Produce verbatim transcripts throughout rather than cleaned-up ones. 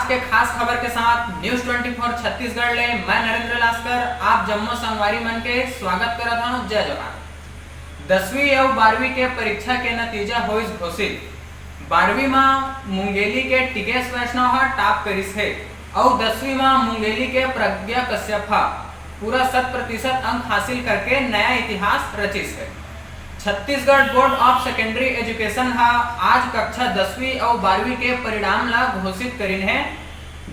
के खास खबर के साथ News twenty four छत्तीसगढ़ ले मैं नरेंद्र लास्कर आप जम्मो संगवारी मन के स्वागत करत हूँ। जय जोहार। दसवीं अउ बारहवीं के परीक्षा के नतीजा होइस घोषित। बारहवीं मा मुंगेली के टिकेश वैष्णव ह टॉप करिस हे अउ दसवीं मा मुंगेली के प्रज्ञा कश्यप ह पूरा शत प्रतिशत अंक हासिल करके नया इतिहास रचिस हे। Chhattisgarh board of secondary education ह आज कक्षा दसवीं अउ बारहवीं के परिणाम ला घोषित करिन हे,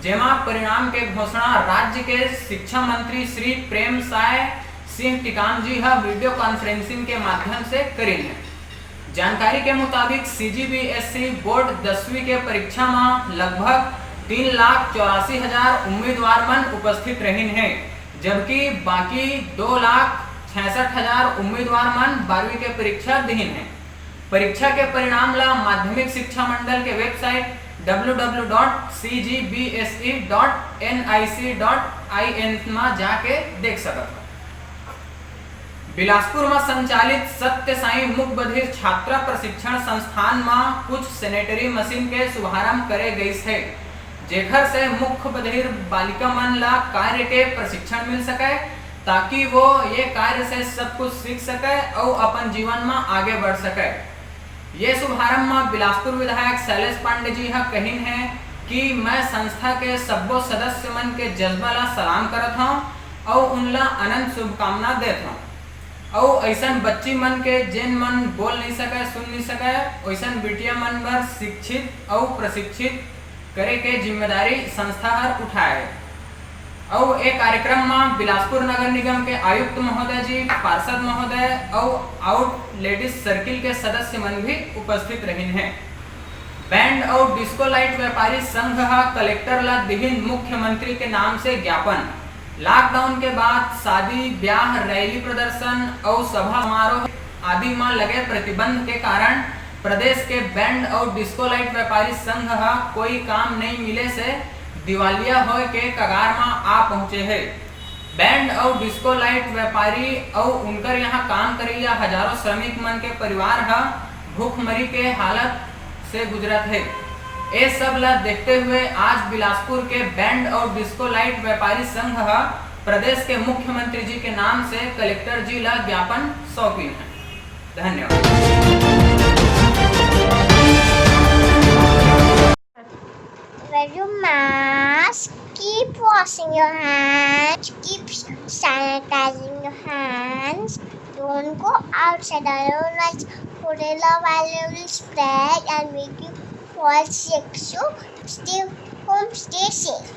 जेमा परिणाम के घोषणा राज्य के शिक्षा मंत्री श्री प्रेम साय सिंह टिकाम जी ह वीडियो कॉन्फ्रेंसिंग के माध्यम से करिन हे। जानकारी के मुताबिक सीजीबीएसई बोर्ड दसवीं के परीक्षा म लगभग तीन लाख चौरासी हजार उम्मीदवार मन उपस्थित रहिन हे, जबकि बाकी दो लाख छियासठ हजार उम्मीदवार मन बारहवीं के परीक्षा दिहिन हे। परीक्षा के परिणाम ला माध्यमिक शिक्षा मंडल के website W W W dot C G B S E dot N I C dot I N मा जाके देख सकत हो। बिलासपुर म संचालित सत्य साई मूक बधिर छात्रा प्रशिक्षण संस्थान म कुछ सैनिटरी मशीन के शुभारंभ करे गइस हे, जेखर से मूक बधिर बालिका मन ला कार्य के प्रशिक्षण मिल सके, ताकि वो ये कार्य से सब कुछ सीख सके अउ अपन जीवन म आगे बढ़ सके। ये शुभारंभ म बिलासपुर विधायक शैलेश पांडे जी ह कहिन हे कि मैं संस्था के सब्बो सदस्य मन के जज्बा ला सलाम करत हंव अउ उनला अनंत शुभकामना देत हंव। अउ अइसन बच्ची मन के जेन मन बोल नइ सकय, सुन नइ सकय, ओइसन बिटिया मन बर शिक्षित अउ प्रशिक्षित करे के जिम्मेदारी संस्था हर उठाए हे। अउ ए कार्यक्रम म बिलासपुर नगर निगम के आयुक्त महोदय जी, पार्षद महोदय अउ आउट लेडीज सर्किल के सदस्य मन भी उपस्थित रहिन हे। बैंड अउ डिस्को लाइट व्यापारी संघ ह कलेक्टर ला दिहिन मुख्यमंत्री के नाम से ज्ञापन। लॉकडाउन के बाद शादी, ब्याह, रैली प्रदर्शन अउ सभा समारोह आदि म लगे प्रतिबंध के कारण प्रदेश के बैंड अउ डिस्को लाइट व्यापारी संघ ह कोई काम नइ मिले से दिवालिया होय के कगार म आ पहुंचे हे। बैंड अउ डिस्को लाइट व्यापारी अउ उनकर यहाँ काम करइया हजारों श्रमिक मन के परिवार ह भूखमरी के हालत से गुजरत हे। ए सब ल देखते हुए आज बिलासपुर के बैंड अउ डिस्को लाइट व्यापारी संघ ह प्रदेश के मुख्यमंत्री जी के नाम से कलेक्टर जी ल ज्ञापन सौंपिन हे। धन्यवाद। Wear your mask, keep washing your hands, keep sanitizing your hands. Don't go outside alone, like Chlorella viral spray and make you fall sick. So stay home, stay safe.